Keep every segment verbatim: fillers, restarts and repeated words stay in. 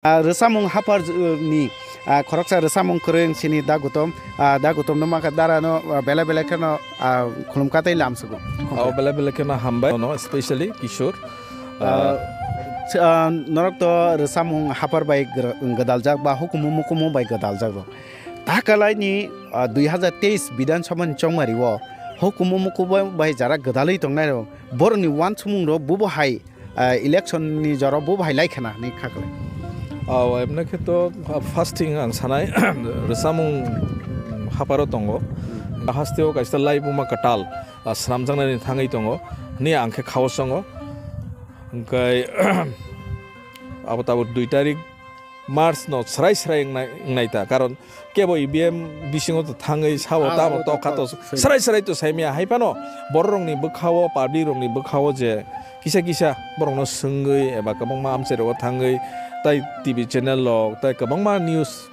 Ah, rwchapmung haphar, uh, ni, ah, khoroksa rwchapmung kwrwi sini Da Gutom, ah, Da Gutom no maka dara no, ah, belai belai kheno, ah, khulumkha tei lamsugo. Oh, belai belai kheno hambai no, especially Kishore. Ah, Ah, s-, ah, norok to rwchapmung haphar bai gr-, gwdaljak ba hukumu mukumu bai gwdaljak rok. Takalai ni, ah, dui hazar teis Bidhan Sabha ni chongmari o hukumu mukumu bai jara gwdalwi tongnai rok, borok ni uansukmung rok bubo hai ah, election ni jora bo bahai lai khna hinwi kha kwlai. Oh, emne khe to, ah, fasting ang sanai rwchapmung hapharo tongo. Hasteo kaisa laibuma kwtal, ah, swnamjaknani thangwi tongo hinwi ang khe khao chongo. Hwnkhe abo tabuk dui tarik March no srai srai wngnai, wngnai ta, karon kebo E V M bisingo to thangwi sao Ah, tamo abo to tokha to kha, swi. Srai srai to saimaya hai phano borok rokni bwkhao, public rokni bwkhao je kisa kisa borokno swngwi eba kwbangma amchai rogo thangwi tai T V channel rok tai kwbangma news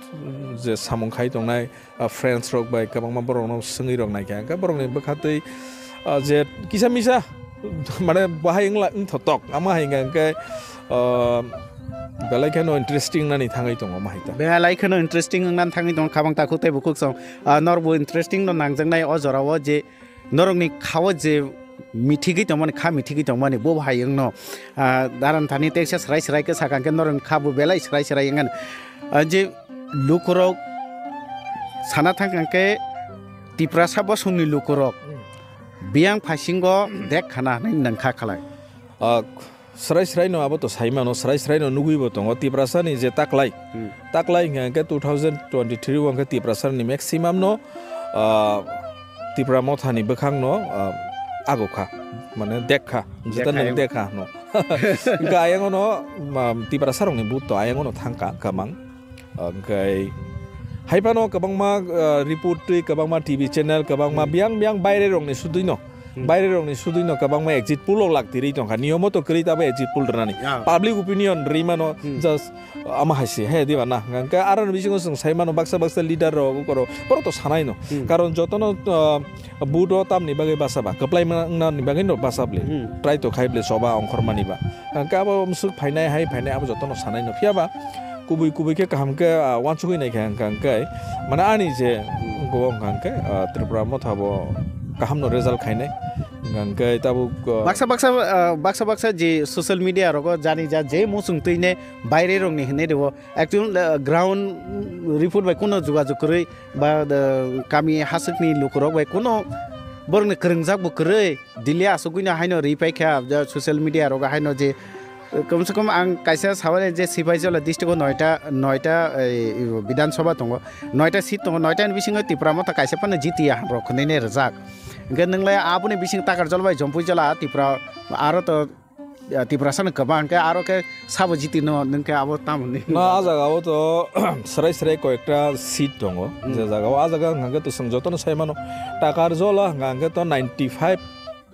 je samung khai tongnai, ah, friends rok bai kwbangma borokno swngwi rok naikha, hwnkhe borokni bwkha twi, ah, je kisa misa mane bahai wngla wngthotok, amo hai hwnkha hwnkhe, ah, belai kheno interesting nani thangwi tongo, ma hai ta. Belai kheno interesting wngna thangwi tongo, khabang takhuk tei bukhuk song, ah, norokbo interesting no nangjaknai o jorao je norokni khao je mithigwi tongmani, kha mithigwi tongmani, bo hai wngno, ah, daran thani teisa srai srai khe sakha hwnkhe norokni kha bo belai srai srai wngmani. Ah, je lukurok sana thangkha hwnkhe Tiprasa bosongni lukurok Hmm. biyang phasingo dek khana hinwi nangkha khalai. Ah, srai srai no abo to saimano, srai srai no nugwi bo tongo. Tiprasa ni je taklai, Hmm. taklai hwnkha hwnkhe two thousand twenty-three o hwnkhe Tiprasa ni maximum no, ah, Tipra Motha ni bwkhang no, ah, ago kha, mane dek kha, jeta Dek kha nang yang. Dek kha no. Hwnkhe ayang no, ma, Tiprasa rok ni but to ayang no thangkha kwbang. Hwnkhe hai phano kwbangma, ah, report twi, kwbangma T V channel, kwbangma Hmm. biyang biyang baire rokni sudwino, Hmm. baire rokni sudwino kwbangma exit poll rok lak tirwi tongkha. Niyomo to kwrwi tabo exit poll rwnani. Ya. Public opinion rwi mano Hmm. just ama hai se, he, diba na? Hwnkhe aroni bisingo chwng sai mano baksa baksa leader rok, borok to sanai no. Hmm. Karon jotono, ah, vote o tamni bagwi basa ba, kwplai ma-, wngnani bagwi no basa bli. Hmm. Try to khai bli choba ongkhormani ba. Hwnkhe abo mwswk phainai, hai phainai, abo jotono sanai no. Phiya ba kubui kubui khe kaham khe, ah, uansugwi nai kha hwnkha hwnkhe, mane ani je Hmm. go wngkha hwnkhe, ah, Tripura Motha bo kaham no result khainai. Hwnkha hwnkhe tabuk, ah, baksa baksa, ah, baksa baksa je social media rogo jani ja je muchung twi ne baire rok ni hinwi rwo. Actual, ah, ground report bai kuno jogajog kwrwi ba, ah, kami haswkni lukurok bai kuno borokni kwrwngjak bo kwrwi. Delhi asugwino haino ri paikha, ja social media rogo haino je, eh, kom se kom ang kaisa sabai je Sipaijala district o noita, noita, eh, Bidhan Sabha tongo, noita seat tongo, noita ni bisingo Tipra Motha kaisa phano jitiya rok hinwi ne rwjak. Hwnkhe nwng lai aboni bising Takarjala bai Jompuijala Tipra aro to, eh, Tiprasa no kwbang hwnkhe aro khe sabo jiti no nwng khe abo tamoni. Na, ah jaga o to srai srai koyekta seat tongo, Hmm. je jaga o ah jaga hwnkha khe to chwng jotono sai mano, Takarjala hwnkha hwnkhe to ninety five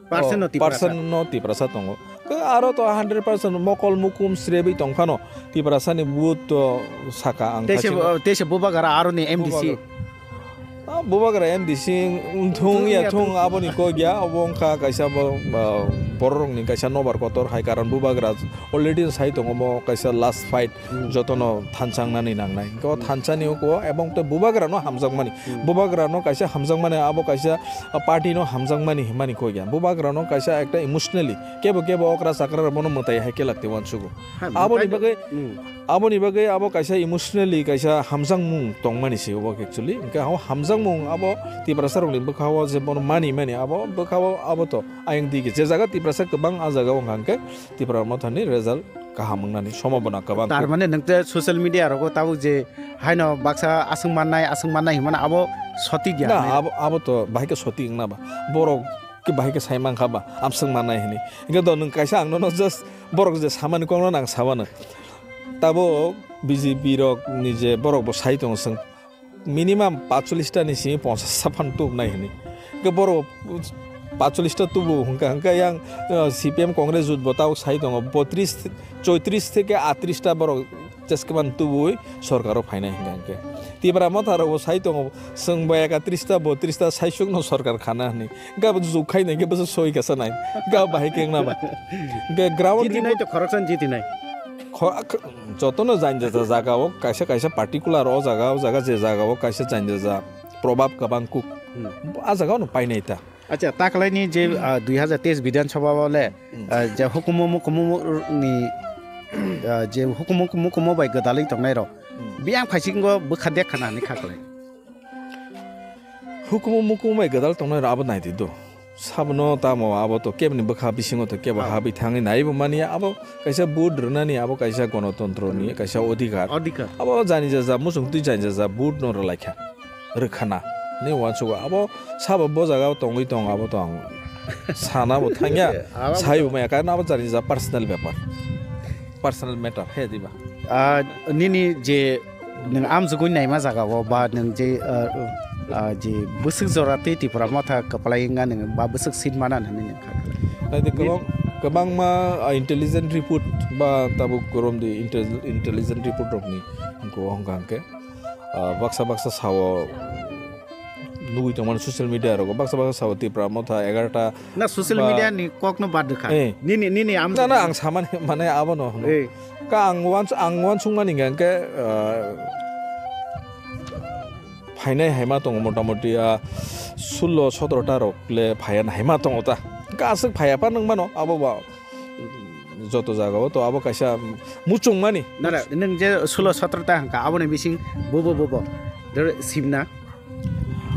Percent no Oh, Tiprasa. Percent no Tiprasa tongo. Khe aro to hundred percent mokol mukum srebwi tong phano Tiprasa ni vote to saka ang Tei se, kachino. Tei se Bubagra aro ni M D C. Bubagra. Ah, Bubagra M D C wngthung Wngthung ya ya thung thung. Aboni kok ya, obo wngkha kaisa bo, ah, borok rokni kaisa nobar kotor hai karon Bubagra already sai tongo mo kaisa last fight Hmm. jotono thansa wngnani nangnai. Hwnkhe o Hmm. thansani oko ebong tei Bubagrano hamjakmani. Hmm. Bubagrano kaisa hamjakmani, abo kaisa, ah, party no hamjakmani hinmani kok ya. Bubagrano kaisa ekta emotionally kebo kebo okra chakra rok bono mwtai hai khe lak tei uansugo. Ha, Aboni mwtai bagwi, Hmm. aboni bagwi abo kaisa emotionally kaisa hamjakmung tongmani se obo actually. Hwnkhe o hamjakmung abo Tiprasa rokni bwkha o je bono mani mani abo bwkha o abo to ayang digi je jaga Tiprasa kwbang ah jaga o hwnkha hwnkhe Tipra Mothani result kaham wngnani sombhabona kwbang. Tar mane nwng te social media rogo tabuk je haino baksa aswk mannai, aswk mannai hinmano abo sotik ya. Na, abo, abo to bahai khe sotik wngna ba. Borok khe bahai khe sai mankha ba, amswk mannai hinwi. Hwnkhe do nwng kaisa ang nono just borok je samani kokno ang samano. Tabuk B J P rok ni je borok bo sai tongo chwng minimum pachulish ta ni simi ponchash ta phano tubunai hinwi. Hwnkhe borok pachulish ta tubu hwnkha, hwnkhe yang, uh, C P M Congress jut bo tabuk sai tongo, botrish, choitrish theke atrish ta borok cheskemani tubui sorkar o phainai hwnkha hwnkhe. Tipra Motha rok bo sai tongo, chwng bo ekatrish ta, botrish ta saisuk no sorkar khana hinwi. Hwnkhe abo juk khai nai hwnkhe bwswk soi kasa nai. Hwnkhe abo bahai khe wngna ba. Hwnkhe ground Jiti nai report to khoroksa jiti nai. Kho-, ak-, jotono jainjaja jagao kaisa kaisa particular o jaga, o jaga je jagao kaisa jainjaja probab kwbang kuk. Hmm. A jagao no painai ta. Acha, taklaini je, ah, dui hazar teis Bidhan Sabha o le, Hmm. ah, je hukumu mukumu ni, ah, je hukumu mukumu bai gwdalwi tongnai rok, Hmm. biyang phaisingo bwkha dekha na hinwi kha kwlai. Hukumu mukumu bai gwdal tongnai rok abo naidi do. Sabono tamo abo to keboni bwkha bisingo to kebo Ah. habwi thangwi naibo mani abo kaisa vote rwnani abo kaisa gonotontro ni kaisa odhikar. Odhikar. Abo jani jaja muchung twi jani jaja vote no rwlaikha. Rwkhana. Ni uansugo abo sabo bo jaga o tongwi tong abo to ang sana bo thangya. Abo saibo maya karna abo jani jaja personal bepar. Personal matter he diba. Ah, nini je nwng amjugwi naima jagao ba nwng je, ah, ah, je bwswk jora twi Tipra Motha kwplai wngna nwng ba bwswk seat mana hwnwi nwng kha. Naidi kwbang, kwbangma, ah, intelligent report ba tabuk romdi intel-, intelligent report rokni wngkha hwnkha hwnkhe, ah, baksa baksa sao nugwi tongmani social media rogo baksa baksa sao Tipra Motha egarota Na social ba media ni kok no bad rwkha. Eh. Nini, nini am Na, na, ang samani mane abono hwno. Eh. Ka ang wans-, ang wansukmani hwnkha hwnkhe, ah, phainai haima tongo motamoti, ah, sullo sotro ta rok le phaiya haima tongo ta. Hwnkhe aswk phaiya pa nwng mano abo ba joto jagao to abo kaisa muchungmani. Na, na, nwng je sullo sotro ta hwnkha aboni bising bobo bobo. Dore simna.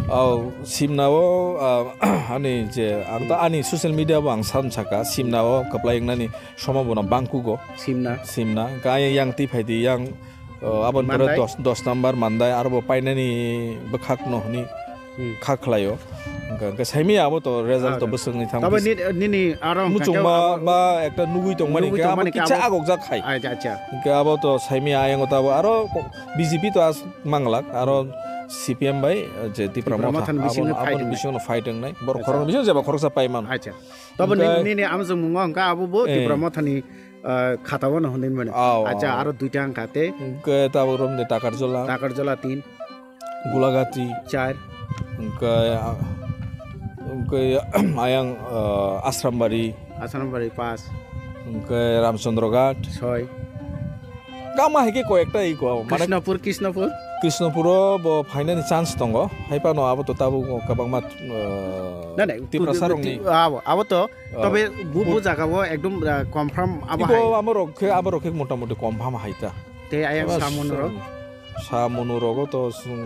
Oh, simnao, ah, ani je, ang ta ani social media bo ang san saka, simnao kwplai wngnani somo bono bangkugo. Simna. Simna, hwnkhe ayang yang twi phaidi, yang, oh, aboni pore Mandai. dos, dos number Mandai, aro bo painani bwkhak no hwnwi Hmm. kha khlaio. Hwnkhe, hwnkhe saimaya abo to result to Ah, bwswkni thang tabo kis-, ni-, nini aro hwnkha muchungma khe abo ba ekta nugwi tongmani nugwi hwnkhe abo tongmani kisa abo agokjak khai. Acha, acha. Hwnkhe abo to saimaya ayang o tabo aro ko-, B J P to as manglak, aro C P M bai, eh, je Tipra Tipra Motha, Mothani bisingo abo, fight aboni wngnai. Bisingo fight wngnai. Borok Acha. Khoroknwi bisingo jeba khoroksa pai mano. Acha. Tabo Hwnkhe nini, nini amjong mungo hwnkha abo bo Eh. Tipra Mothani, eh, khatao no hwnwi mano. Ao, Acha, ao. Aro duita hwnkha tei Hwnkhe tabuk romde Takarjola. Takarjola tin. Gulagati. Char. Hwnkhe, ah, hwnkhe ayang, eh, Asrambari. Asrambari pas. Hwnkhe Ramchandra Ghat. Soi. Kama hai khe koi ekta iko, mane Krishnapur, Krishnapur. Krishnapuro bo phainani chance tongo. Hai phano abo to tabuk kwbangma, uh, Na, na, Tiprasa rokni. Abo, abo to, Oh. tobe bu, bu Pur- jaga o ekdom, uh, confirm abo Iko hai. Amo rok khe, abo rok khe mota moti confirm hai ta. Tei ayang Abo samung rok? Sa-, samung rogo to sung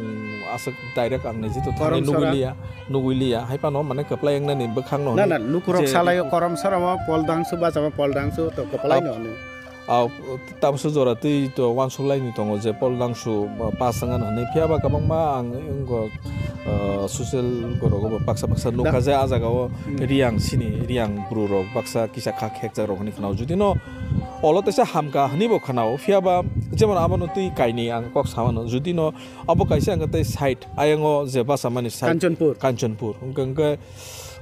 aswk direct ang niji to thani Korom sora. Nugui liya, nugui liya. Hai phano mane kwplai wngnani bwkhak no Na, hwnwi na, lukurok je salaio korom sora o pol dangsu bachama pol dangsu to kwplai Ap-, no hwnwi. Ah, tabukso jora twi to uansuk laini tongo je pol dangsu, ah, pass wngano hwnwi. Phiya ba kwbangma ang wngkha, ah, social gorogo bo baksa baksa nukha je ah jaga o hmm. Riyang sini, Riyang bru rok baksa kisa kha khekjak rok hwnwi khwnao. Judi no olo teisa hamkha hwnwi bo khwnao. Phiya ba jemon abono twi kainwi ang kok samano. Judi no abo kaisa hwnkhe tei side ayang o je basa mani side Kanchanpur. Kanchanpur. Hwnkhe, hwnkhe,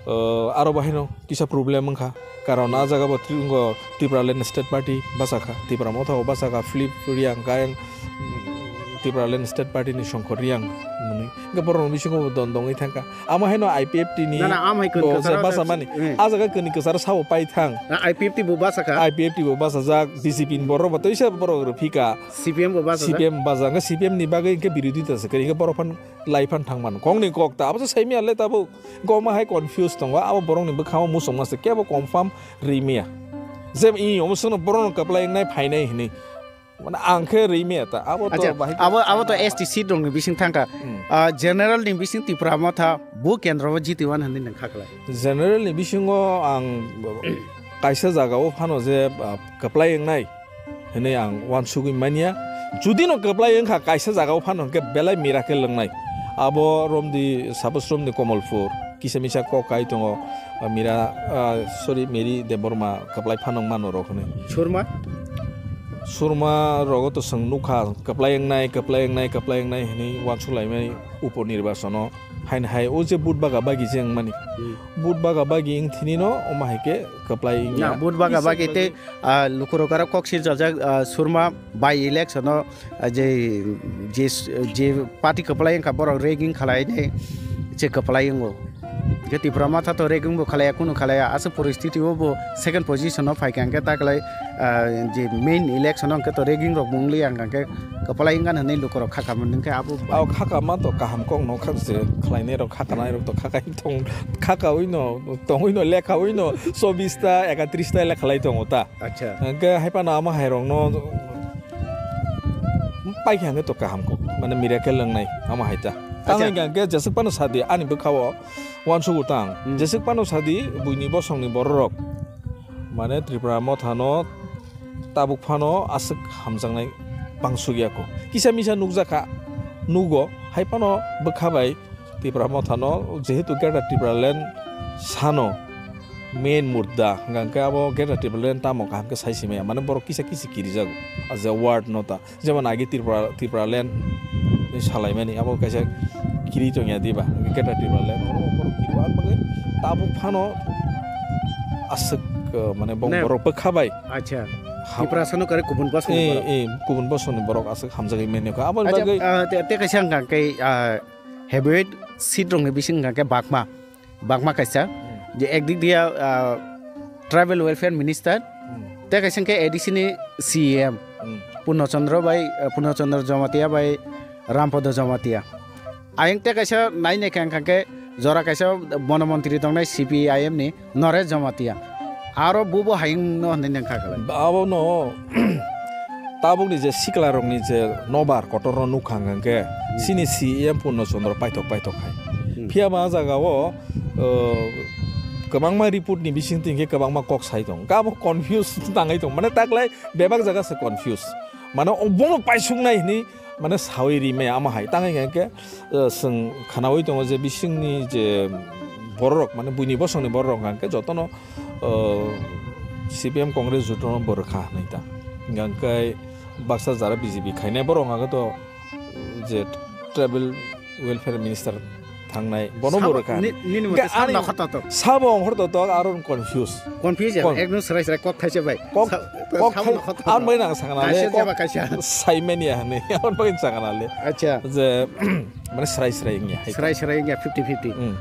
ah, aro bo haino kisa problem wngkha. Karon ah jaga bo Tri-, wngkha Tipraland State Party bachakha, Tipra Motha bo bachakha, Philip Riyang khe ayang, mm, Tipraland State Party ni Songkhor Riyang hwnwi. Hwnkhe borok rok bisingo bo don dongwi thangkha. Amo haino I P F T ni Na, na, am hai bo kwrwng je kwcharo basa mani. Eh. Ah jaga kwrwng kwcharo sabo pai thang. Na, I P F T bo bachakha. I P F T bo bachajak, B J P ni borok bo teisa borok rw phika. C P M bo bachajak. C P M bachajak, hwnkhe C P M ni bagwi hwnkhe birodita se kwrwi, hwnkhe borok phan lai phan thang mano. Kok ni kok ta, abo se sai maya le tabuk. Goma hai confuse tongo, abo borokni bwkhango muchungma se kebo confirm rimya. Je i omo sono borokno kwplai wngnai phainai hwnwi. Mane ang khe rimya ta, abo to Acha, bahai abo, abo to S T seat rokni bising thangkha. Hmm. Ah, general ni bising Tipra Motha bo kendro o jiti wan hwnwi nang kha khlai. General ni bisingo ang kaisa jaga o phano je, ah, kwplai wngnai. Hwnwi ang uansugwi manya. Judino kwplai wngkha kaisa jagao phano hwnkhe belai miracle wngnai. Abo romdi, suppose romdi Komolpur, kisa misa kok kai tongo, ah, Mira, ah, sorry, Mary Debbarma kwplai phano wngmano rok hwnwi. Surma? Surma rogo to chwng nukha, kwplai wngnai, kwplai wngnai, kwplai wngnai hwnwi uansuk laimani. Upo nirbasono haino hai o je vote baga bagi je wngmani. Hmm. Vote baga bagi wngthini no omo hai khe kwplai wngya. Na, vote baga bagi tei, ah, lukurok aro kok sirjajak, ah, Surma by election o, ah, je, je, je party kwplai wngkha borok rigging khlai nai je kwplai wngo. Khe Tipra Motha to ragging bo khalaiya, kunu khalaiya, aswk poristiti o bo second position o phaikha, hwnkhe ta khlai, ah, je main election o hwnkhe to ragging rok bo wngli, ang hwnkhe kwpalai wngkha hinwi lukurok khakha mani hwnkhe abo. Ao khakha ma to kaham kok no kha se khlainai rok khakha nai rok to khakha tong khakha wi no tongwi no lekha wi no chobbish ta ekatris ta lekha lai tongo ta. Acha. Hwnkhe hai phano amo hai rok no paikha hwnkhe to kaham kok mane miracle wngnai amo hai ta. Acha. Tamo hwnkhe jeswk phano sadi ani bwkha o. Uansukgo tang, hmm, jeswk phano sadi buini bosongni bororok, mane Tripura Mothano tabuk phano aswk hamjaknai bangsukya kho. Kisa misa nukjakha, nugo, hai phano bwkha bai Tripura Mothano, jehetu Greater Tipraland sano main mudda, hwnkhe abo Greater Tipraland tamo kaham khe sai simaya, mane borok kisa kisi kirijago, as a ward no ta. Jemon agi Tripura, Tripura land ni salaimani, abo kaisa kiri tongya diba, Greater Tripura land, oro borok kiri, ang bagwi tabuk phano aswk, uh, mane bong Ne. borok bwkha bai. Acha. Ha- Tripura sano kare kubun bosong ni Eh, borok. Eh, kubun bosong ni borok aswk hamjagwi manya kha. Abo Acha, bagwi ah, te, te kaisa hwnkha khe, ah, heavyweight seat rok ni bising hwnkha khe bakma. Bakma kaisa, hmm, je ekdik dia, ah, tribal welfare minister, hmm, te kaisa khe A D C ni C E M, hmm, Purno Chandra bai, ah, Purno Chandra Jamatia bai Rampada Jamatia. Ayang te kaisa nai nai kha, kha khe jora kaisa bono montri tongnai C P I M ni Naresh Jamatia. Aro bubo hayung no hinwi nang kha khlai. Abo no tabukni je sikla rokni je nobar kotor no nukha hwnkhe, hmm, chini C E M Purno Chandra paithok paithok hai. Hmm. Phiya ba ah jaga o, uh, kwbangma report ni bising twi hwnkhe kwbangma kok sai tong. Abo confuse tangwi tong. Mane taklai bebak jaga se confuse. Mane o bono paisuknai hinwi mane sawi rimaya amo hai. Tangwi hwnkhe, uh, chwng khwnawi tongo je bisingni je bororok, mane buini bosongni bororok hwnkhe jotono, uh, C P M Congress jutono bo rwkha hinwi ta. Hwnkhe baksa jara B J P khainai borok hwnkhe to je tribal welfare minister thangnai bono bo Sabo rwkha. Ni-, nini mote Hwnkhe sabo ani nokha totok. Sabo ongkhor totok aro confuse. Confuse ya, Con- ekdom serai serai kok thaisa bai. Kok, Sa-, kok sabo khai-, nokha totok. Ang bai nang sakna le, Kaisa kok jaba kaisa. Saimanya hinwi, ang bai sakna le. Acha. Je, mane serai serai wngya, hai. Serai serai wngya, fifty fifty. Hmm.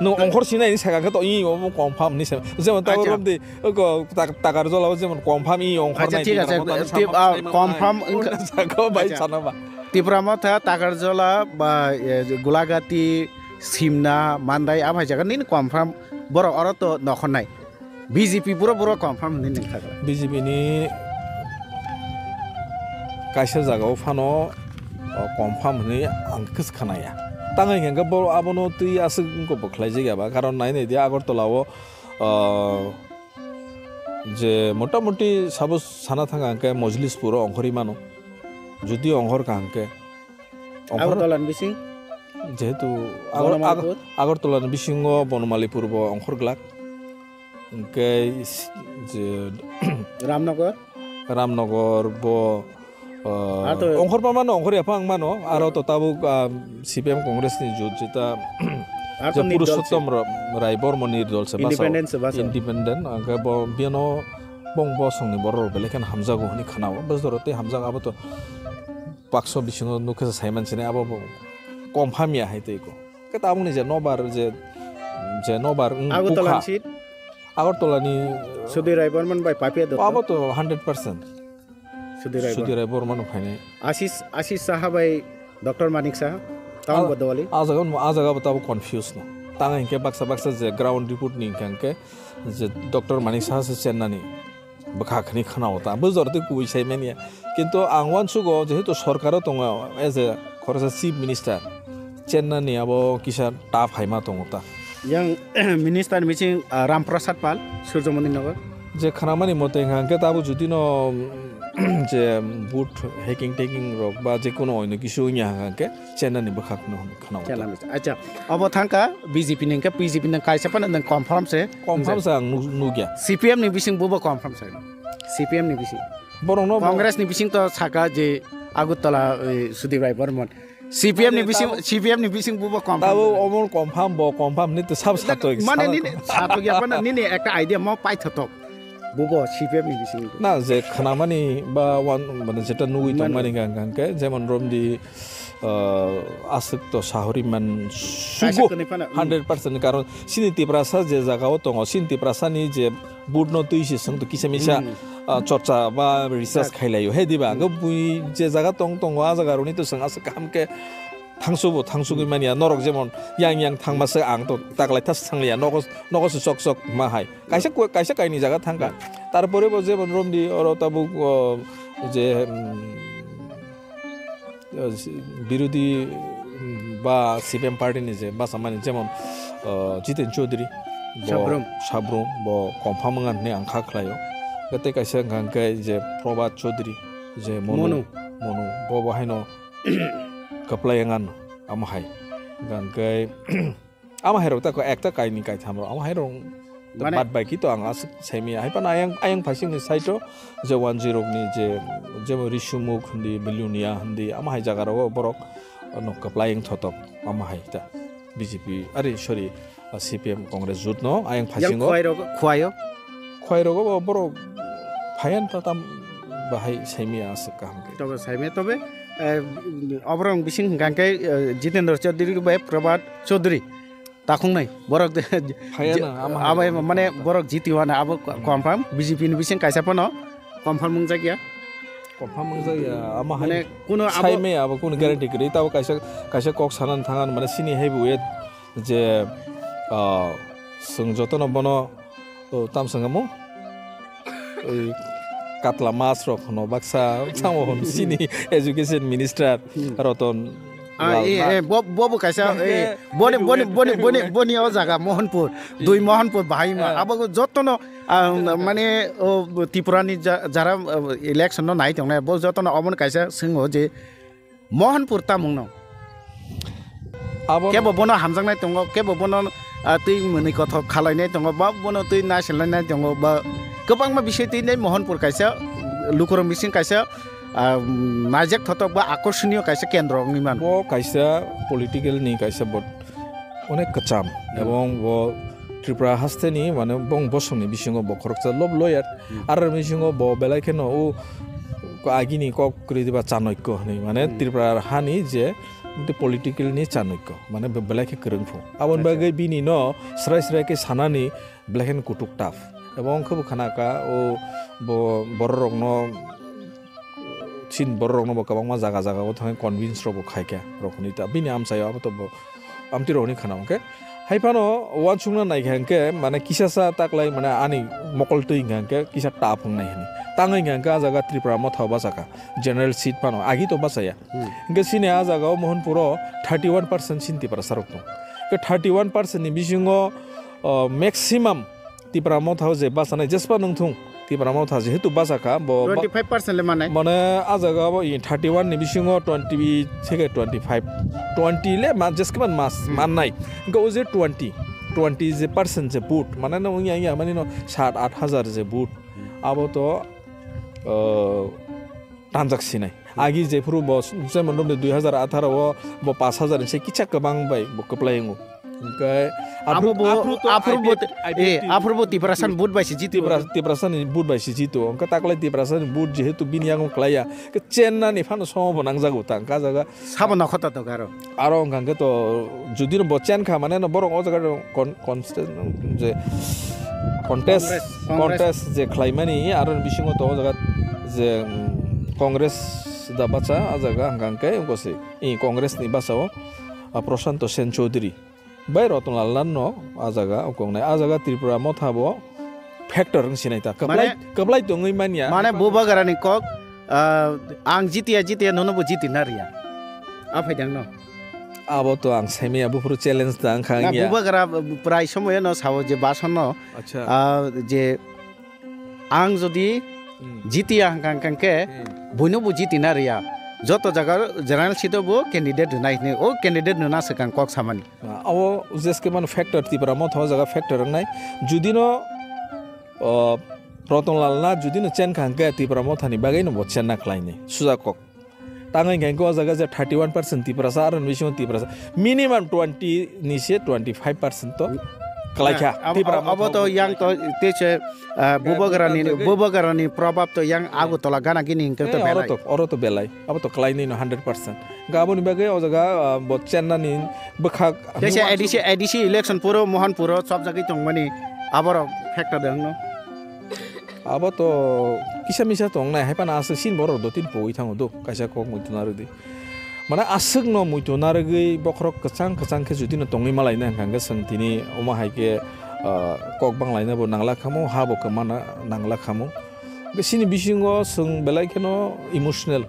No, ongkhor sinai ni saka khe to, i, omo confirm ni se. Jemon, tabo Acha. Romdi, oko, tak-, takar jola, jemon, confirm i, ongkhor Acha, nai thik di, ase. Tip, ah, confirm wngkha. Sako bai Acha. Sana ba. Tipra Motha, Takarjola, ba, eh, Gulagati, Simna, Mandai, a hai jaga nini confirm borok oro to nokhornai. B J P pura pura confirm hinwi nang kha. B J P ni kaisa jaga o phano, o, confirm hinwi ang khe khanaya. Tang hai hwnkhe bo abono twi aswk wngkha bo khlai jakya ba, karon nai nai di Agartala o, o, je mota moti sabo sana thang hwnkhe Mojlispur o ongkhorwi mano. Jodi ongkhor kha hwnkhe, Ongkhor Agartala ni bising? Jehetu Agar-, Bonomalipur? Agar-, Agartala ni bisingo Bonomalipur bo ongkhor glak. Hwnkhe is-, je Ramnagar? Ramnagar bo, uh, Ar to ongkhor pa mano, ongkhor ya pha ang mano. Aro to tabuk, ah, C P M Congress ni jut jeta Ar je to Nirdol se. Purushottom Ra-, Rai Bormon Nirdol se basa. Independent se basa. Independent, hwnkhe bo biyano bong bosongni borok rok belai kheno hamjago hwnwi khnao. Bwswk rok tei hamjak abo to bakso bisingo nukhe se sai mansinai abo bo confirm ya hai tei ko. Khe tabukni je nobar je, je nobar wng Agartala bukha. Ni seat? Agartala ni Sudhir Rai Bormon bai Papiya Dutta. Abo to hundred percent. Sudhir Rai Sudhir Bormon. Rai Bormon phainai. Ashish, Ashish Saha bai Doctor Manik Saha. Tamo A-, bodowali. A jaga, a jaga bo tabuk confuse no. Tang hinkhe baksa baksa je ground report ni hinkhe je Doctor Manik Saha se chennani. Bwkha khni khwnao ta, bo jora twi kubui sai manya. Kintu ang uansugo, jehetu sorkaro tongo, as a khoroksa chief minister, chennani abo kisa tough hai ma tongo ta. Yang minister ni bising, ah, Ram Prasad Pal, Surjomoni Nagar. Je khnamani mote hwnkha khe tabuk judino, je vote hacking taking rok ba je kono oino kisu wngya hwnkha khe chennani bwkha khno hwnwi khwnao ta. Chennani. Acha, obo thangkha B J P ni hwnkhe, B J P ni kaisa phano nwng confirm se. Confirm se ang nuk-, nukya. C P M ni bising bubo confirm se. C P M ni bising. Borokno bo Congress ni bising to saka je Agartala, eh, Sudhir Rai Bormon. C P M ni bising, Tabo C P M ni bising bubo confirm. Tabo omo confirm bo confirm ni to sab satok, Mane sab nini satok ya phano nini ekta idea mo paithotok. Bubo C P M ni bising. Na je khnamani ba wan, mane jeta nugui Mane. Tongmani hwnkha khe jemon romdi ah, aswk to sahori man Kaisa sugo kwnwi phano, hmm. Hundred percent ni karon sini Tiprasa je jaga o tongo, sini Tiprasa ni je board no twi se swng to kisa misa, Hmm. ah, chorcha ba research Yes. khailaio. He diba, Hmm. ang bui je jaga tong tongo, a jaga roni to swng aswk kaham khe thangsubo, thangsugwi Hmm. manya. Norok jemon yang yang thangma se ang to taklai thas thanglia, nogo, nogo se sok sok ma hai. Kaisa ko-, kaisa kaini jaga thangkha. Hmm. Tarpore bo jemon romdi oro tabuk, o, je, um, birodhi, mm, ba C P M party ni je bwsamani jemon, uh, Jiten Chaudhary, bo Sabrum. Sabrum, bo confirm wngya hwnwi ang kha khlaio. Tei kaisa wngkha hwnkhe je Prabhat Chaudhary, je Monu, Monu. Monu, bo bo haino kwplai wngya no, amo hai. Hwnkhe Ama hai rok ta ko ekta kaini kaitham rok, ama hai rok Mane bad bai ki to ang aswk saimaya. Hai phano ayang, ayang phaising ni side o je one zero ni je, jemon Risumuk hindi, Belonia hindi, ama hai jaga rogo borok no kwplai wng thotok, ama hai ta B J P, are sorry, C P M Congress jut no ayang Yang phaising o. Khwai rok, khwai o. Khwai rogo bo borok phayan ta tam bahai saimaya aswk kaham khe. Tobe saimaya, tobe, eh, oborok bising hwnkha khe, eh, Jitendra Chaudhary bai Prabhat Chaudhary. Takhungnai borok Phaya je-, na, ama je-, hai abo rok mane phaya. Borok jitiwana abo ko-, Hmm. Confirm B J P ni bising kaisa phano confirm wngjakya. Confirm wngjakya, ama hai Mane kuno abo saimaya abo kuno Hmm. Guarantee kwrwi, tabo kaisa, kaisa kok sanani thangani mane sini hai bo je, ah, chwng jotono bono, oh, tam swngo mo? Oi, katla mas rok hono baksa, samo hon sini education minister Hmm. Roton Ah, Lal eh, na. Eh, bo, bo bo kaisa, Kaisa eh, boni, boni, boni, boni, boni o jaga Mohanpur, Eh. Dui Mohanpur bahai ma. Eh. Abo jotono, ah, mane, o, Tripura ni ja-, jara, ah, election no nai tongnai, bo jotono omono kaisa swngo je Mohanpur tamung no. Abo kebo bono hamjaknai tongo, kebo bono, ah, twi mwnwi kothok khalainai tongo, ba bono twi naiselnai tongo, ba kwbangma bisai twi nai Mohanpur kaisa lukurok bising kaisa, ah, naijak thotok ba akorsoniyo kaisa kendro wngwi mano. Bo kaisa political ni kaisa bo onek kwcham Hmm. ebong bo Tripura haste ni mane bong bosong ni bisingo bo khoroksa lob lawyer, Hmm. Aro bisingo bo belai kheno o agini kok kwrwi diba Chanokyo hinwi mane Hmm. Tripura hani je political ni Chanokyo mane be-, belai khe kwrwng phu. Aboni Acha. Bagwi bini no srai srai khe sanani belai kheno kutuk tough. Ebong khe bo khana kha o bo borok rokno Chin borok rokno bo kwbangma jaga jaga o thangwi convince rok bo khai kha rok hwnwi ta bini amchaio abo to bo amtwi rok hwnwi khana hwnkhe hai phano uansukna nai kha hwnkhe mane kisa sa taklai mane ani mokol twi hwnkha hwnkhe kisa tap wngnai hwnwi tangwi hwnkha hwnkhe ah jaga Tripura Motha o bachakha general seat phano agi to bachaya Hmm. hwnkhe chini ah jaga o Mohanpur o thirty one percent Chin Tiprasa rok tongo hwnkhe thirty one percent ni bisingo o maximum Tipra Motha o je bachanai jespa nung thung, Tipra Motha jehetu bachakha, bo ba-, twenty five percent le manai. Mane ah jaga bo i thirty one ni bisingo twenty theke twenty five, twenty le ma-, jeske man mas, Hmm. Mannai. Hwnkhe o je twenty, twenty je percent je vote, mane no wngya wngya mani no sat at hajar je vote, abo to, uh, tanjak sinai. Agi jephuru bo, jemon romni dui hajar atharo o bo pash hajar ni se kicha kwbang bai bo kwplai wngo. Hwnkhe Abo aphuru, bo, aphuru to aphuru bo, I P F T, eh, aphuru bo Tiprasa ni vote bai se jito. Tipra-, Tiprasa ni vote bai se jito. Hwnkhe taklai Tiprasa ni vote jehetu bini yango kwlaiya, hwnkhe chenna ni phano somo bo nangjago ta, hwnkhe ah jaga Sabo nokho to to garo. Aro hwnkha hwnkhe to jodi no bo chen kha mane no borok o jaga con-, constant je contest, Congress, Congress. Contest je khlaimani aro ni bisingo to o jaga je, mm, Congress da bacha ah jaga hwnkha hwnkhe wngkose i Congress ni bachao, ah, Prashanto Sen Chowdhury. Bai Ratan Lal Nano ah jaga wngkoknai. Ah jaga Tripura Motha bo factor wng sinai ta. Kwplai, mane, kwplai tongwi manya. Mane Bubagrani kok, ah, ang jitiya, jitiya, nono bo jitina riya. A phaidang no. Abo to ang saimaya, buphuru challenge ta wngkha na, wngya. Bubagra prai somoyo no sao je bason no, acha, ah, je Ang jodi Hmm. jitiya hwnkha, hwnkha khe Hmm. buino bo jitina riya. Joto jaga general seat o bo candidate rwnai hinwi, o candidate rwna swkang kok samani. Ah, abo jeske mano factor Tipra Motha o jaga factor wngnai. Judino, o, Ratan Lal na judino chen kha hwnkhe Tipra Motha ni bagwi no bo chenna khlainai. Suja kok. Tangwi hwnkhe o jaga je thirty one percent Tiprasa, aro ni bisingo Tiprasa minimum twenty ni se twenty five percent to Klaikha. Abo, Tipra abo Motha to bo yang to klaikha. Te se, ah, Bubagrani, Bubagrani probab to yang Agartala gana gini hingke to Eh, oro belai. To, oro to belai. Abo to klainai no hundred percent. Ga aboni bagwi o jaga, ah, bo Chennai ni bwkhak Te se A D C, A D C election puro Mohanpuro chopjagwi tongmani aborok factor de wngno. Abo to kisa misa tongnai, hai phano aswk sin borok do tin pogwi thango do, kaisa kok muitu narwk di. Mane aswk no muitu narwgwi bokhorok kwchang kwchang khe jodi no tongwi malaina hwnkha hwnkhe chwng tini omo hai khe, ah, kok banglaina bo nangla khamu, ha bo kwmana nangla khamu. Hwnkhe chini bisingo chwng belai kheno emotional.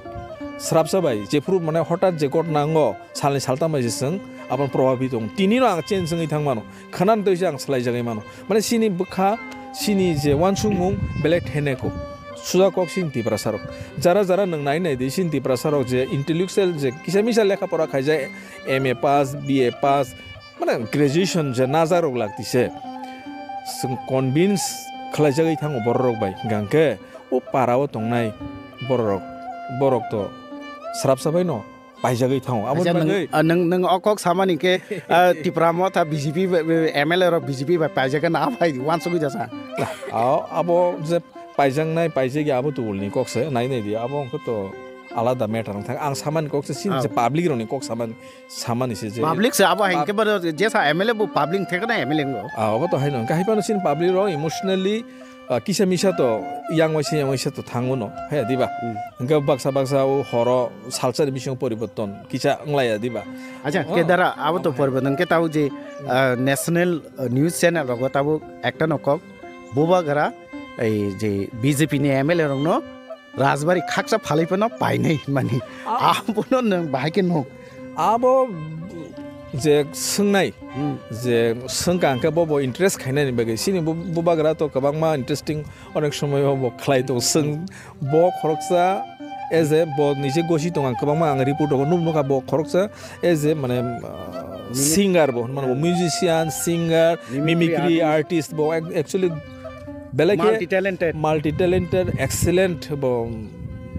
Srapsa bai jephuru mane hotat je ghotna wngo, salni saltam bai se chwng aboni probabit tongo. Tini no ang change wngwi thang mano. Khwnani twi se ang swlaijagwi mano. Mane chini bwkha, chini je uansukmung belai theneko. Suja kok chini Tiprasa rok. Jara jara nwng nai nai di chini Tiprasa rok je intellectual je kisa misa lekha pora khaijak, M A pass, B A pass, mane graduation je najak rok lak tise. Chwng convince khlaijagwi thango borok rok bai. Hingkha hwnkhe o para o tongnai borok rok, borok to srapsa bai no paijagwi thango. Abo Acha, nwng, bagwi ah, nwng, nwng o kok samani khe, ah, Tipra Motha B J P bai, bai, M L A rok B J P bai paijak na aphai uansugwi jasa. Ah, abo je paijaknai, paijak ya abo tubul ni kok se, nai nai di, abo wngkha to alada matter wng thang. Ang samani kok se, sin Ah. je public rok ni kok samani, samani se je. Public se abo hai Pub- khe baro jesa M L A bo public thek na M L A ngo. Ah, abo to hai no, hwnkhe hai phano sin public rok emotionally ah, kisa misa to yang waisa yang waisa to thango no, he, diba? Hmm. Hingke baksa baksa o horo salsa ni bisingo poriborton kisa wng laiya, diba? Acha, Oh, khe dara abo to omo hai. Poriborton khe tabo je, ah, national, ah, news channel rogo tabo ekta no kok bubagra ei je B J P ni M L A rok no Rajbari khaksa phalai phano painai hinmani. Ah. Abono nwng bahai khe nuk. Abo je swngnai, Hmm. je swngkha hwnkhe bo bo interest khainani bagwi. Chini bu-, bubagra to kwbangma interesting onek somoyo bo khlai tongo. Swng bo khoroksa as a bo nije gosi tongo, ang kwbangma ang report rogo nuk nukha bo khoroksa as a mane, uh, Mimic- singer bo, mane bo musician, singer, Mimicry mimicry artist. Artist bo ac-, actually belai khe Multi-talented. Multi-talented, excellent bo,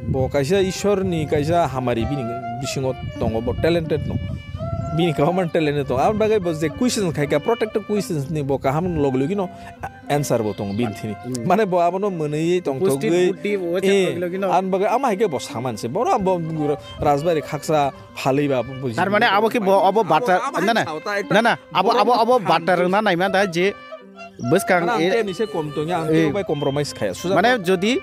bo kaisa Ishwar ni kaisa hamari bini bisingo tongo, bo talented no. Bini kwbangma talent tongo. Aboni bagwi bo je questions khai kha, protected questions ni bo kaham log logi no answer bo tongo bini thini. Hmm. Mane bo abono mwnwi tongthogwi, Upusthit buddhi bo eh, logi logi no. Aboni bagwi ama hai khe bo saman se. Boro bo Rajbari khaksa phalwi ba bo Tar mane abo khe bo, abo abo, butter, abo na, na, hai sao ta ekta na, na, abo, abo, abo borok butter na naima da je Bwskang Mane ang e, tei ni se kom tongya, ang e, tei bai compromise khaya. Suja mane to. Jodi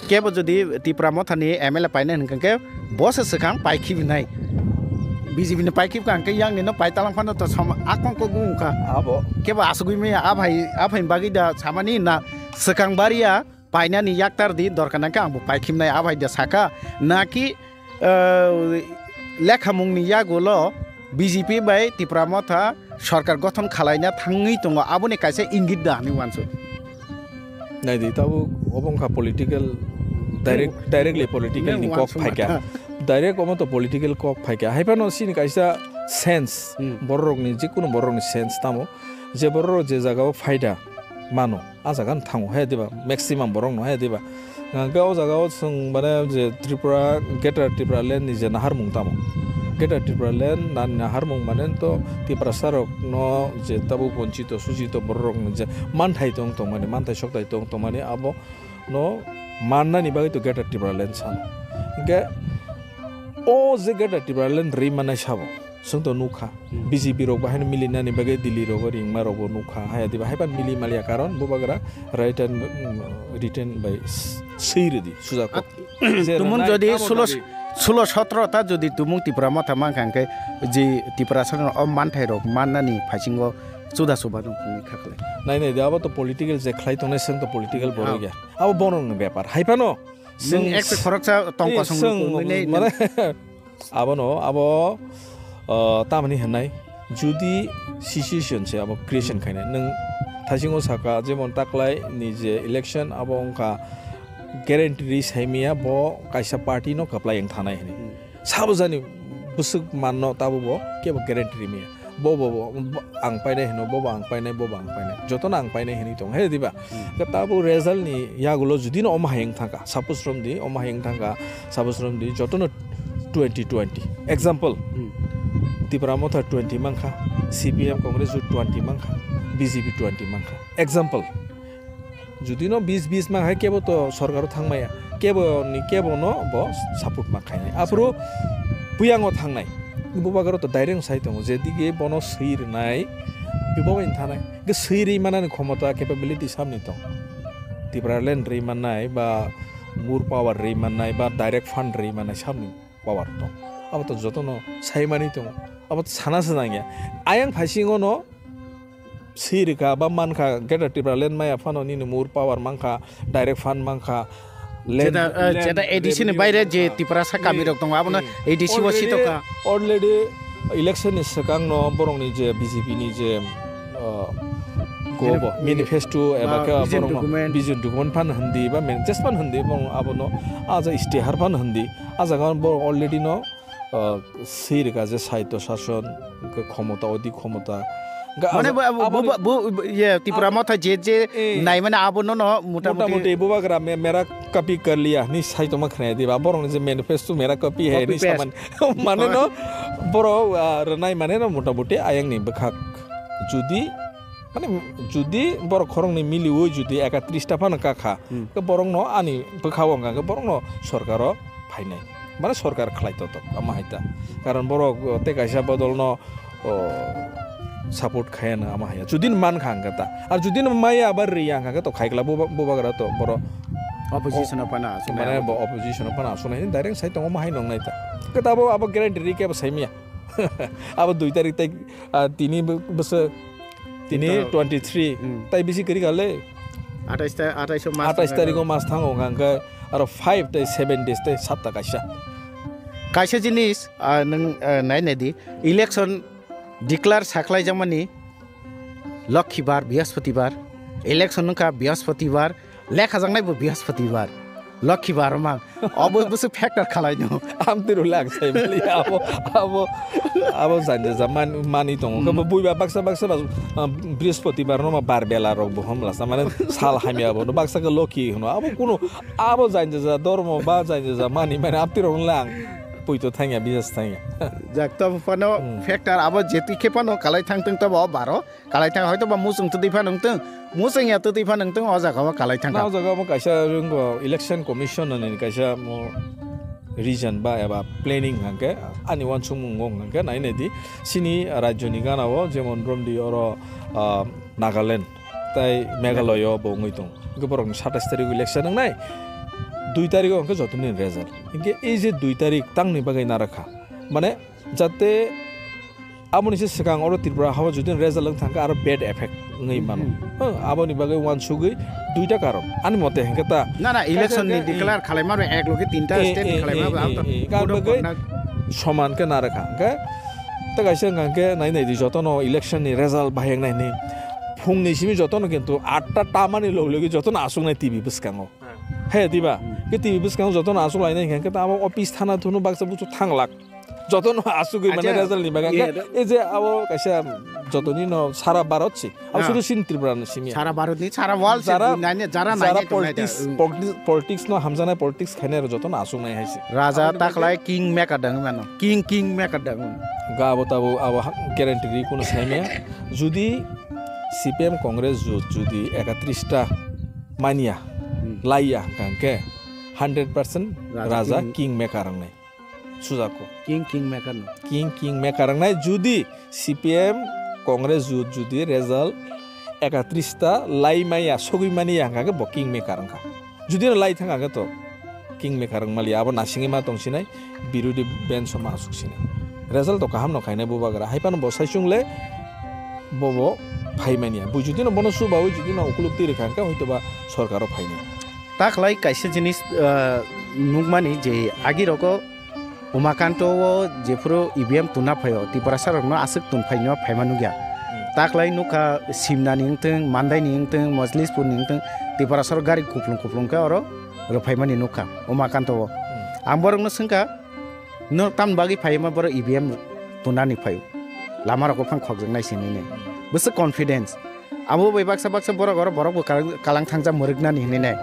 kebo jodi Tipra Motha ni M L A painai hwnkha khe bo se swkang pai khibi nai. B J P ni pai khibkha hwnkhe yang ni no pai talang phano to som akong kok wng kha. Abo. Kebo asugwi maya a bhai, a bhai bagwi da samani na swkang baria painani yaktar di dorkar nangkhe ang bo pai khibnai a bhai da saka. Naki, eh, lekhamung ni yagulo B J P bai Tipra Motha sorkar gothon khalaina thangwi tongo, aboni kaisa ingit da hinwi uansuk. Naidi, tabuk obo wngkha political, direct, nung, directly political nung ni kok uansuk phaikha. Mata. Direct omo to political kok phaikha. Haiphano chini kaisa sense, hmm, bororokni, jekunu bororokni sense tamo. Je bororok je jagao phaida mano, a jaga no thango, he diba? Maximum borok no, he diba? Hingke o jaga o chwng mane je Tripura, Greater Tripura Land ni je naharmung tamo? Greater Tripura Land na naharmung mane to Tiprasa rok no je tabuk bonchito, suchito borok rok no je manthai tong tongmani, manthai sokthai tong tongmani abo no mannani bagwi to Greater Tripura Land sano. Hingke o je Greater Tripura Land ri mannai sabo, chwng to nukha. Hmm. B J P rok bahai no milinani bagwi Delhi rogo ringma rogo nukha. Haya diba haipan mili maliya karon bubagra written, mm, written by s-, swi rwdi suja kok. At-, je tumung rwnai jodi tamo sulo dabi. Sulo sotro ta jodi tumung Tipra Motha mankha hwnkhe je Tiprasa no o manthai rok mannani phaisingo chuda chuba no wngwi kha khlai. Nai nai de abo to political je khlai tongnai chwng to political borok ya. Abo borok ni bepar. Haiphano nwng chwng ekta khoroksa tongkosong chwng nukung nini mane Abono, abo, uh, tamani hwnai, judi situation se abo creation khainai, nwng thaisingo saka, jemon taklai ni je election, abo wngkha guarantee ri saimaya, bo kaisa party no kwplai wng thanai hwnwi. Hmm. Sabo jani bwswk manno, tabo bo kebo guarantee rimaya. Bo, bo, bo, bo, ang painai hino, bo, bo ang painai, bo, bo ang painai. Jotono ang painai hinwi tong, he, diba? Hmm. Khe tabuk result ni yagulo judi no omo hai wng thangkha, suppose romdi, omo hai wng thangkha, suppose romdi, jotono twenty twenty. Example, hmm, Tipra Motha twenty mankha, C P M Congress jut twenty mankha, B J P twenty mankha. Example, judi no bis bis mang hai kebo to sorkar o thang maya, kebo ni kebo no bo support ma khainai. Aphuru buyang o thangnai. Bubagra to direct sai tongo, je dige bono swi rwnai, bubagra in thanai. Ge swi rwi manani khomota, capability samni tong. Tipraland rwi mannai ba moor power rwi mannai ba direct fund rwi mannai samni power tong. Abo to jotono saimani tongo. Abo to sana se nangya. Ayang phaisingo no swi rwkha ba mankha, Greater Tipraland maya phano nini moor power mankha, direct fund mankha, land, Jeta, eh, land jeta A D C ni revenue baire je mankha. Tiprasa kami Hmm. rok tongo, abono Hmm. A D C o Already, sitokha. Already election ni swkang no borok ni je B J P ni je, uh, go Mani-, bo, manifesto eba ba khe vision borok no document. Vision document phan hindi ba manifest phan hindi, borok abono aja istihar phan hindi. A jaga borok already no, uh, swi rwkha je saityo sason, hwnkhe khomota, odi khomota. Hwnkhe Mane aja-, bo, abo, abo bo, bo, bo, ye, Tipra abo, Motha je, je, eh, nai mane abo no, no, mota mota moti. Moti bubagra me-, mera copy kar liya, hwnwi sai tongma khwnaya diba? Borok ni je manifesto mera copy hai, Copy hwnwi paste. Samani. Mane no, borok, ah, rwnai mane no mota moti ayang ni bwkhak. Judi Mane, judi borok khoroknwi miliwi judi ekatrista phano kakha, Hmm. khe borokno ani bwkha-o wngkha khe borokno sorkaro phainai. Mane sorkar khlai totok, ama hai ta. Karon borok, o, tei kaisa bodolno, o, support khaiya no ama hai ya. Judi no mankha hwnkhe ta. Ar judi no maya ba rwya hwnkha khe to khaikla buba-, bubagra to borok Opposition o phano aswk mane nai. Bo opposition o phano aswk nai. Direct sai tongo ma hai nong nai ta. Khe ta abo, abo guarantee ri khe bo sai maya. Abo dui tarik tei, ah, tini bo-, bwswk, tini Kintu twenty three, Hmm. tai bisi kwrwi kha le. Atais ta-, atais o mas Atais thango. Tarik o mas thango hwnkha hwnkhe aro five tei seven days tei sapta kaisa. Kaisa jinis, ah, nwng, ah, nai nai di, election declare sakhlai jakmani Lokhibar, Brihaspatibar, election wngkha Brihaspatibar, Lekha jaknai bo Brihaspatibar, Lokhibar mang. Obo bwswk factor khalai no. Amtwi rw le ang sai mali abo, abo, abo janja ja man-, mani tongo. Hmm. Khe bo buiba baksa baksa ba, ah, Brihaspatibar no ma bar bela rok bo hom lasa mane sal hamya bo no baksa khe Lokhi hwno. Abo kuno, abo janja ja dormo ba janja ja mani mane amtwi rw le ang puito thangya, bisas thangya. Jak to phano Hmm. factor abo jeti khe phano kalai thang tong to bo baro. Kalai thang hoito ba muchung twtwi phano wng tong, muchung ya twtwi phano wng tong, o jaga o kalai thang Na, kha. O jaga o kaisa ringo election commission ni kaisa mo region ba eba planning hwnkhe ani uansukmung wng hwnkhe nai nai di sini rajyo ni gana o jemon romdi oro, ah, Nagaland tai Meghalaya o bo wngwi tong. Hwnkhe borok ni satais tarik o election wngnai, dui tarik o hwnkhe joto ni result. Hwnkhe ei je dui tarik tang ni bagwi narakha. Mane Jate aboni se swkang oro Tripura hao jodi result wng thangkha aro bad effect wngwi mano. Hmm. Huh, aboni bagwi uansugwi duita karon. Ani mote hwnkhe ta Na, na, election ni kaisa declare khalaima rok ek loge tinta Eh, state ni eh, khalaima eh, rok eh, ang to eh, bodo ang bagwi korna soman khe narwkha. Hwnkhe ta kaisa hwnkha hwnkhe nai nai di jotono election ni result bahai wngnai hwnwi. Phungni simi jotono kintu atta tamani log logi jotono asuknai T V bwskango. Hmm. He diba? Hmm. Ke T V bwskango jotono asuk lainai hwnkha hwnkhe ta abo office thana thunu baksa buchu thanglak. Jotono asugwi mane Acha, result ni bagwi. Iya, Hwnkhe da. E je abo kaisa jotoni no sara Bharat si. Abo Ah. Sudu sin Tripura ni simi. Sara Bharat ni, sara world si Jara, nanya, jara jara nanya tongnai da. Politics, Mm. Politics, politics no hamjanai politics khainai rok jotono asuknai hai si. Raja Aboni taklai bagwi king maker dang mano. King, king maker dang mano. Ga abo tabo abo ha-, guarantee ri kuno saimaya. Judi C P M Congress jut judi ekatris ta manya, Hmm. laiya hwnkha hwnkhe hundred percent Raja Raja king. King maker wngnai. Sujako. King, king maker no. King, king maker wngnai judi C P M Congress jut judi result ekatris ta lai maya sogwi mani ya hwnkha khe bo king maker wngkha. Judi no lai thang khe to king maker wng mali abo nasingwi ma tong sinai birodi bench o ma asuk sinai. Result to kaham no khainai bubagra hai phano bo sai chung le bo bo phai mani ya. Bo judi no bono chubawi judi no ukuluk twi rwkha hwnkhe hoito ba sorkar o phainai. Taklai kaisa jinis, ah, nukmani je agi rogo Umakanto o jephuru E V M tuna phaio, Tiprasa rokno aswk tun phaino phaima nukya. Hmm. Taklai nukha Simna ni wngthung, Mandai ni wngthung, Mojlispur ni wngthung, Tiprasa rok gari kuplung kuplung khe oro rwphaimani nukha Umakanto o. Hmm. Ang borokno swngkha, "No tamni bagwi phaima borok E V M tunani phaio? Lama rok buphang khokjaknai sini ne." Bwswk confidence. Abo bai baksa baksa borok oro borok bo kalang, kalang thangjak mwrwknani hinwi nai.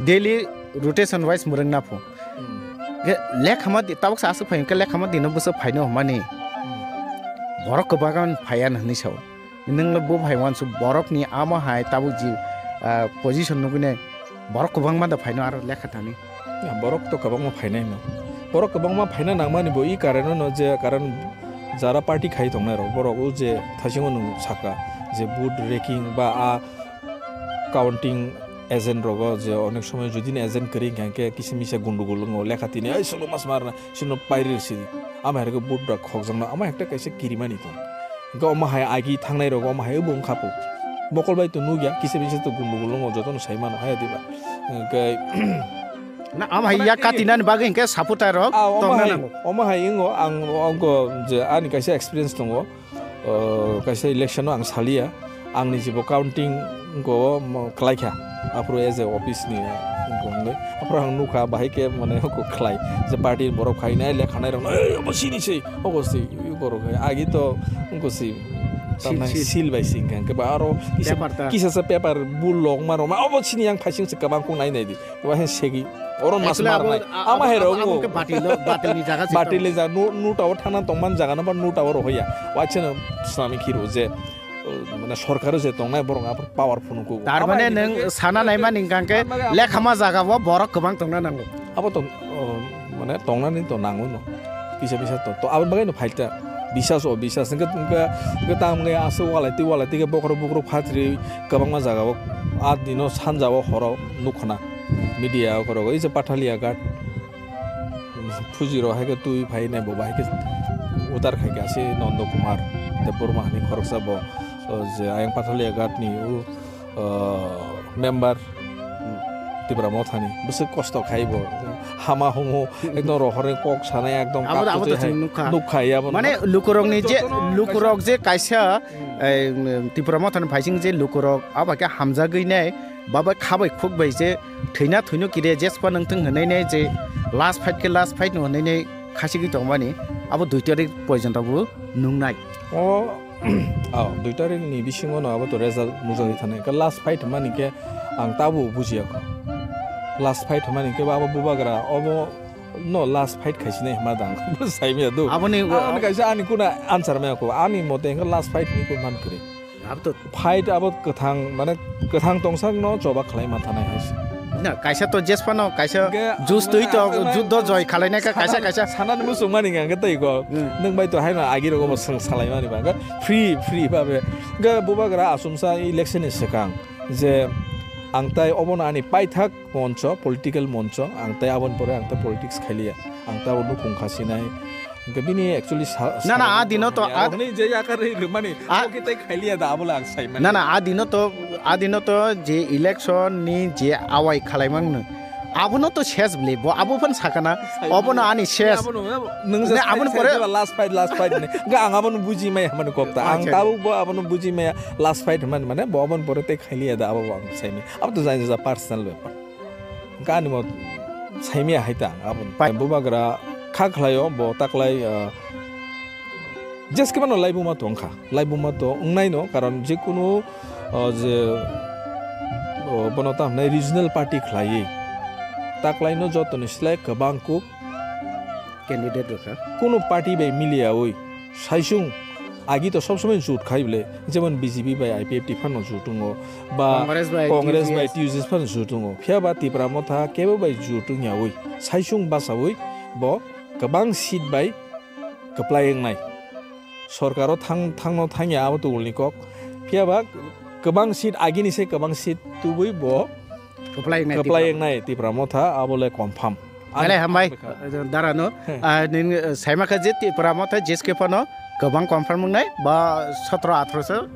Daily rotation wise mwrwkna pho. Hmm. Khe lekha ma di, tabuk sa aswk phai hwnkhe lekha ma dino bwswk phaino hwnmani. Hmm. borok kwbangma phaiya hwnwi sao. Nwng bo phai wansuk borokni amo hai tabuk ji, ah, position nugwi nai borok kwbangma da phaino aro lekha thani. Ya, borok to kwbangma phainai no. Borok kwbangma phaina nangmani bo i karon no je karon jara party khai tongnai rok borok o je thasingo nwng saka je vote raking ba a counting agent rogo je onek somoy jodi ni agent kwrwi hwnkha hwnkhe kisa misa gundugul wngo lekha tini ai solo mas marna sino pairi rwsidi ama hai khe vote rok khokjakno ama ekta kaisa kirimani tong hwnkhe omo hai agi thangnai rogo omo hai bo wngkha po mokol bai to nukya kisa misa to gundugul wngo jotono sai mano hai diba hwnkhe Na, ama hai yak katinani bagwi hwnkhe supporter rok Ah, omo tongna hai, nango. Omo hai wngo ang ongko je ani kaisa experience tongo. O, kaisa election o ang salia. Angni jibo counting go mo khlaikha. Aphuru as a office ni ongko hwnwi. Aphuru ang nukha bahai khe mane oko khlai. Je party ni borok phainai lekhanai rok, "Ei, obo sini se, obo se," borok hai. Agi to ongko si. Sil, Tamnai sil. Sil bai sing kha. Hwnkhe ba aro kisa, Paper ta. Kisa sa paper bul lok ma rok ma. Obo sini yang phaising se kabang kung nai nai di. Wahe segi. Oro mas Actually, mar abo, nai. Abo, Ama hai abo, rok abo wo. Ke batil lo, batil ni jaga se Batil tong. Ni jaga, nu, nu tower thana tongman jaga no, ba nu tower hoya. Wache no snami khiro je, uh, mane sorkar je tongnai borok aphar powerful ko. Tar Ama mane hai nwng ke sana nai mani hwnkha khe Ama hai lekhama jaga o borok kwbang tongna nango. Abo to, uh, mane tongnani to nango no. Kisa bisa to, to aboni bagwi no phaita. Bisas o bisas hwnkhe, hwnkhe, hwnkhe tamo khe aswk walai twi walai twi khe bokhorok bokhorok phatri kwbangma jaga o. A dino sanja o horo nukhna. Media o khorok, ei je Pathalia Ghat, Phujiro hai khe twi phai nai bo, bahai khe udar khai khe ase Nondo Kumar Debbarma hani khoroksa bo, o je ayang Pathalia Ghat ni o, o, member Tipra Motha ni. Bwswk kosto khai bo. Hama humu, ekdom rohor ni kok sanai, ekdom Abo, abo to kaptwi hai chwng nukha. Nukha ya bo. Mane lukurok ni je, Jotono lukurok je kaisa, Hmm. ei, Tipra Motha ni phaising je lukurok, abo khe hamjagwi nai, Babai khabai khuk bai je thwina thwino kire jespa nangthung hwnwi ne je last fight khe last fight no hwnwi ne khasigwi tongmani abo dui tarik porjonto bo nungnai. O, o, dui tarik ni bisingo no abo to result nujagwi thanai. Ka last fight hwnmani khe ang tabo bujiya kho. Last fight hwnmani khe abo bubagra obo no last fight khaisinai hwnma dang. Saimya do. Aboni, Aboni kaisa ani kuna answer maya kho. Ani mote hwnkhe last fight ni khe man kwrwi. Abo to Fight abo kwthang, mane, kwthang tongsak no choba khlai ma thanai hai se. Na, kaisa to jespa no, kaisa Hwnkhe jus twi to, ang jus do joy khalai nai ka, kaisa, sana-, kaisa. Sanani muchung mani hwnkhe tei go. Hmm. Nwng bai to hai no agi rogo bo swng salai mani ba. Hwnkhe free, free ba be. Hwnkhe bubagra asumsa election ni swkang je ang tai obo no ani paithak moncho, political moncho, ang tai aboni pore ang tai politics khailiya. Ang tai abo nukhung khasinai. Hwnkhe bini actually sa-, Na, na, sa-, a dino to, a- Hwnwi je yakar rwi rwmani, A- oke tai khailiya da, abo le ang saimani. Na, na, a dino to, a dino to je election ni je awai khalaimang no, abono to ses bli, bo abo phan sakana, Saimani. Obono ani ses. Abono, nwng Ne, je aboni sai-, pore sai last fight, last fight ni. Ga ang abono buji maya hwnmani kok ta. Ang Acha. Tabuk bo abono buji maya last fight hwnmani, mane bo aboni pore tai khailiya da, abo bo ang saimani. Abo to jani ja personal bepar. Hwnkhe ani mo saimaya hai ta ang aboni. Pai- Bubagra kha khlaio bo taklai, ah, jeske mano laibuma tongkha. Laibuma to wngnai no, karon jekunu, ah, je, oh, bono ta hwnai regional party khlaiwi taklai no jotoni slai kwbang kuk Candidate rwkha. Kunu party bai miliyawi saisung agi to sob somoi jut khai bwle, jemon B J P bai I P F T phano jut wngo, ba Congress bai Congress bai T U J S. T U J S phano jut wngo. Phiya ba Tipra Motha kebo bai jut wngyawi saisung basawi bo kwbang seat bai kwplai wngnai. Sorkaro thang, thangno thangya abo to ulni kok. Phiya ba kwbang seat agini se kwbang seat tubui bo Kwplai wngnai kwplai Tipra. Wngnai Tipra Motha abo le confirm. Belai hambai, Ang dara no. Hmm. Ah, nini, eh, saima kha je Tipra Motha jeske phano kwbang confirm wngnai ba sotro athro so,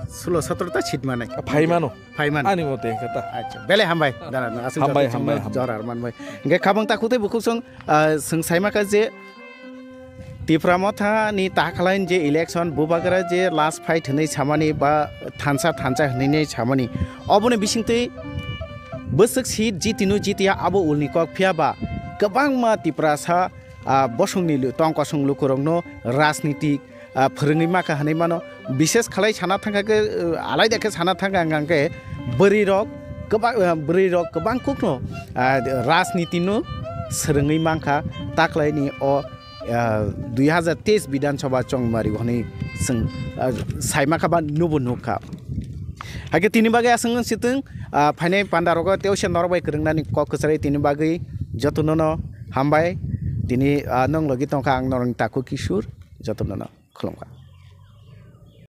sulo sotro ta seat manai. Phai mano. Phai mano. Ani mote khe ta. Acha, belai hambai, dara no. Aswk Hambai, joto hambai, chwngno hambai. Jora rwmanbai. Hwnkhe khabang ta khutui bukhuk song, ah, swng saima kha je Tipra Motha ni takhalain je election bubagra je last fight hwnwi samani ba thansa thansa hwnwi nai samani, oboni bisingtwi bwswk seat jitinu jitiya abo ulni kok, phiya ba kwbangma Tiprasa, ah, bosongni lu-, tong kosong lukurokno rajnitik, ah, phwrwngwi makha hwnwi mano. Bishes khalai sana thangkha khe, ah, alaida khe sana thangkha hwnkha khe bwrwirok kwbang, ah, bwrwirok kwbang kukno, ah, rajnitino swrwngwi mankha taklaini o ah, dui hazar teis Bidhan Sabha chongmari hwnwi chwng, ah, saima kha ba nubo nuk kha. Hakhe tini bagwi aswk wng sitwng, ah, phainai panda rogo tei se norok bai kwrwngnani kok kwchari tini bagwi jotono no hambai. Tini, ah, nwng logi tongkha ang norokni takhuk Kishore, jotono no khulumkha.